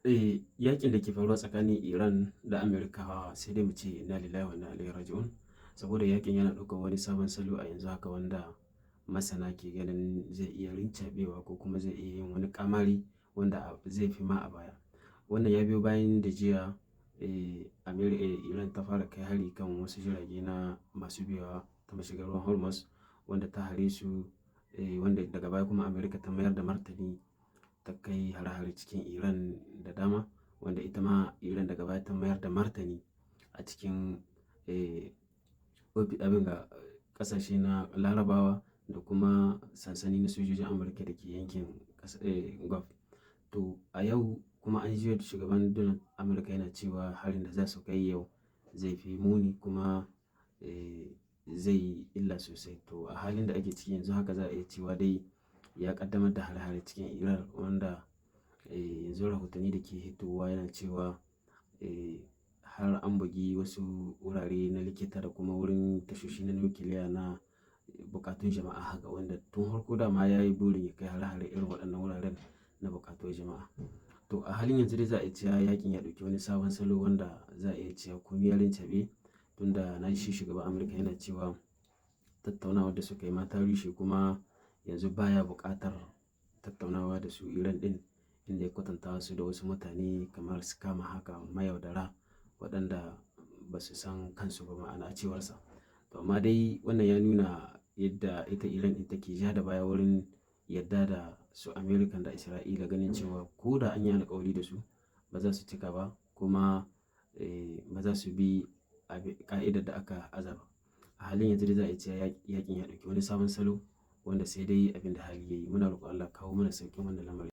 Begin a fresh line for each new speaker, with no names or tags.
Yaƙin da ke faruwa tsakanin Iran da Amurka, sai dai mu ce inna lillahi wa inna ilaihi raji'un. Saboda yaƙin yana ɗaukar wani sabon salo a yanzu haka, wanda masana ke ganin zai iya rincaɓewa ko kuma zai iya yin wani ƙamari wanda zai fi ma a baya. Wannan ya biyo bayan da jiya Iran ta fara kai hari kan wasu jirage na masu biyowa ta mashigar ruwan Hormuz, wanda ta hare su, wanda daga baya kuma Amurka ta mayar da martani, ta kai hare-hare cikin Iran da dama, wanda ita ma Iran daga baya ta mayar da martani a cikin abin ga ƙasashe na Larabawa da kuma sansani na sojojin Amurka da ke yankin Gulf. To, a yau kuma an ji shugaban Donald Amurka yana cewa harin da za su kai yau zai fi muni kuma zai yi illa sosai. To, a halin da ake ciki yanzu haka, za a iya cewa dai ya ƙaddamar da hare-hare cikin Iran, wanda yanzu rahotanni da ke hitowa yana cewa har an bugi wasu wurare na likita da kuma wurin tashoshi na nukiliya na buƙatun jama'a haka, wanda tun farko dama ya yi burin ya kai hare-hare irin waɗannan wuraren na buƙatun jama'a. To, a halin yanzu dai za a iya cewa yaƙin ya ɗauki wani sabon salo, wanda za a iya cewa komai ya rincaɓe, tunda na shi shugaban Amurka yana cewa tattaunawar da suka yi ma ta rushe, kuma yanzu baya buƙatar tattaunawa da su Iran ɗin, inda ya kwatanta su da wasu mutane kamar scammer haka, mayaudara waɗanda ba su san kansu ba, ma'ana a cewarsa. To, amma dai wannan ya nuna yadda ita Iran ɗin take ja da baya wurin yadda da su American da Isra'ila, ganin cewa ko da an yi alkawari da su ba za su cika ba, kuma ba za su bi ƙa'idar da aka aza ba. A halin yanzu dai za a iya cewa yaƙin ya ɗauki wani sabon salo, wanda sai dai abin da hali ya yi. Muna roƙon Allah kawo mana sauƙin wannan lamari.